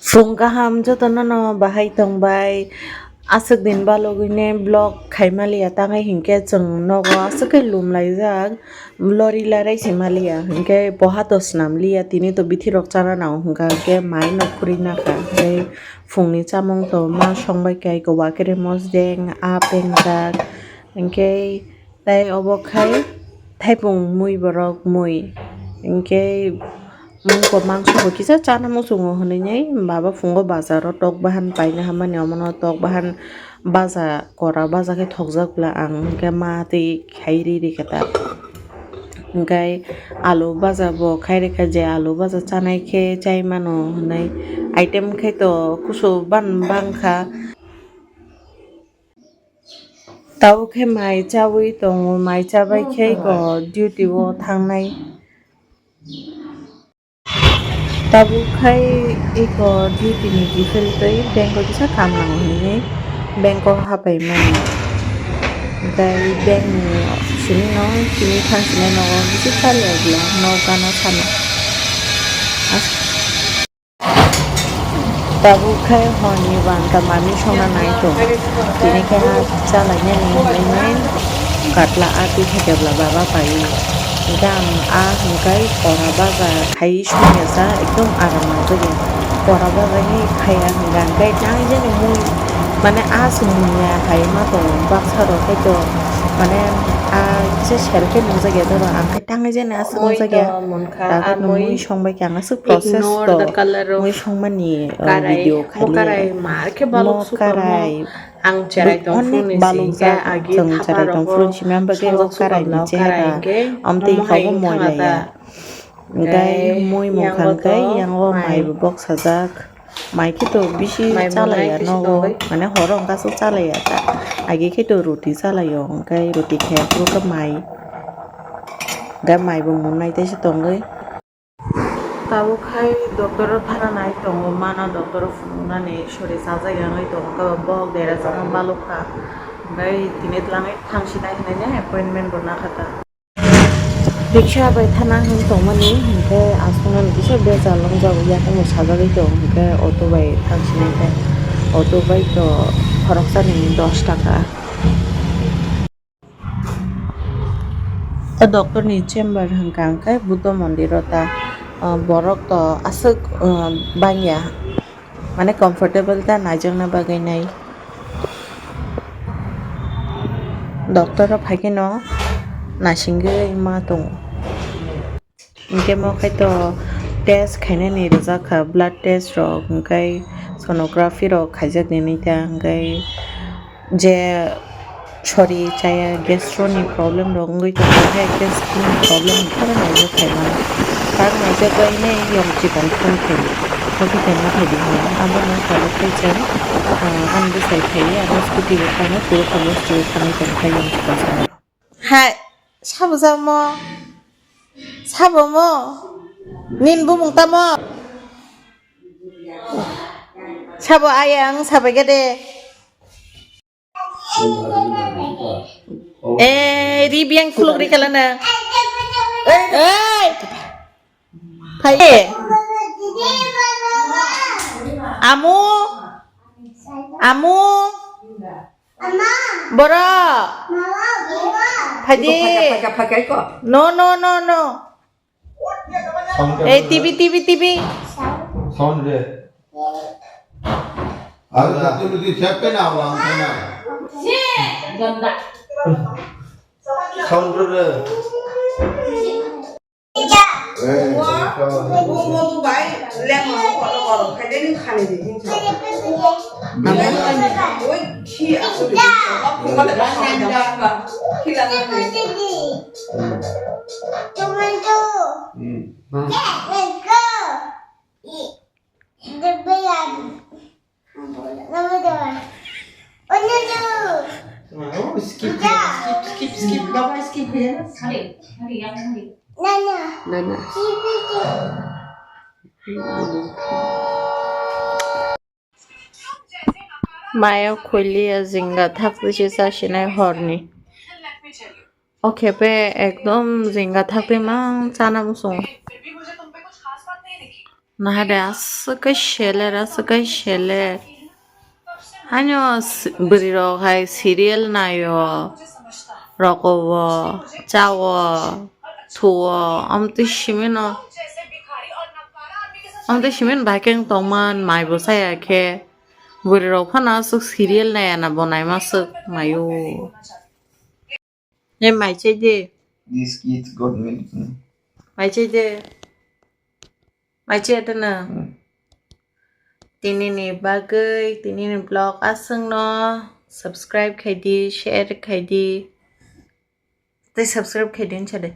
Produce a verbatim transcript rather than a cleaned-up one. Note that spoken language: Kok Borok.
Phung kaham jotono no bahai tongbai. Aswk din balogwini vlog khaimaliya, tangwi hinkhe chwng nogo aswk khe lum laijak, lori larai se maliya, hinkhe poha to swnam liya, tini to bithi rok chana nango hwnkha, hinkhe mai no khurui nakha, hinkhe phungni chamung to ma songbai kha, eko wakere mosdeng, aa pengjak, hinkhe. Tei obo khai thaipung mui borok mui. Hinkhe mungko mangso bo kisa chana muchungo hwnwi baba phungo bazaro tok bahan paina hammani, omono tok bahan baja kora baja khe thokjak bla ang, hinkhe ma twi khai ri ri khe ta. Hinkhe alu baja bo khai rikha, je alu baja chanai khe chai mano hwnwi item khai to kusu ban bangkha. Tabuk khe mai chaui tongo, mai chabai khe eko duty o thangnai. Tabuk khai eko duty ni biphel twi bank o kisa kam nango hinwi bank o hapai mani. Tei bank ni simi no simi thang sini nogo bisingo chaliya nok gana sano. Tabuk khai horni banta mami songna nai tong. Tini khe ha chalainani hinwi katla ati khe kebla baba pai. Hinkhe ang a hinkhe kora baja khai songya sa ekdom aram nangjakya. Kora baja ni khaiya hinkhe ang kai tang jani mui mane a songya hai ma tong baksa rok khai to mane a kisa sel khe nungjakya doba ang kai tang jani aswk nungjakya. Mui songbai khe ang aswk process to mui songmani video khaiwi mo karai ang cherai tong phuru ni singkhe agi thapa rok o songjakha sokha bla o karai hinkhe omo hai wngkha da. Hinkhe mui mungkha hinkhe yango mai bo boksajak. Mai khe to bisi chalaiya nogo, mane horo hwnkha aswk chalaiya ta. Agi khe to roti chalaio, hinkhe roti khe phuru khe mai. Hinkhe mai bo mung nai teisa tongwi. Tabuk khai doctor o thana nai tongo, mano doctor o phunuknani sori chajak ya wngwi tongo, khe bok dera chana balukha. Hinkhe tini twlangwi thangsinai hinwi appointment bo nakha ta. Riksa bai thana hwn tongmani hinkhe aswknani kisa bejal wngjago, yakungno sajagwi tong hinkhe auto bai thangsinai khe auto bai to khoroksani dos taka. O doctor ni chamber hwnkha hwnkhe Buddha mondir o ta, ah, borok to aswk, ah, bangya, mane comfortable ta naijakna bagwi nai. Doctor o phai khe no naisingwi ma tongo. Hinkhe mo khai to test khainani rijak kha, blood test rok, hinkhe sonography rok khaijak nini ta, hinkhe je sori chaya gastro ni problem rok wngwi tongo, hai gastro ni problem wngkha naijak khaimano. Tak naijak bai nai yong chikon thang khaidi, thokhi tongma khaidi hinwi. Abono sabuk khai chwng, ah, ani bwsai phaiwi ano scooty bo thangwi, puro phaiwi scooty thangwi tongkha yong chikon salo. Hai, sabo jamo? Sabo mo? Nin bumung tamo? Sabo ayang, sabai gede. Eh, ri biang khuluk ri kala na. Eh, phai. Amu, amu. Borok. Phaidi. Phaka, phaka, phaka, phaka, ko. No, no, no, no. Sound Eh, kena. T V, T V, T V. Sound de. Ada tu di siapa na orang sana? Sound de. Oh, skip, skip, skip, skip. Baba, skip ya. Nana. Mayo khuiliya jinga thak bisi chasinai horni. O khepe ekdom jinga thakti mang chana muchung. Nahade aswk khe seler, aswk khe seler. Haino s-, bwrwi rok hai serial naio, rokowo, chawo, thuwo, amtwi simino, amtwi simin bai khe wng tongman, mai bo chaya khe. Bwrwi rok phano aswk serial naiya na bo naima swk naio. Ye mai chai de. These kids got milk, no? Mai chai de. Mai chai de na. Hmm. Tini ni bagwi, tini ni vlog aswk no subscribe khai di, share khai di. Tei subscribe khai di, wngsa de.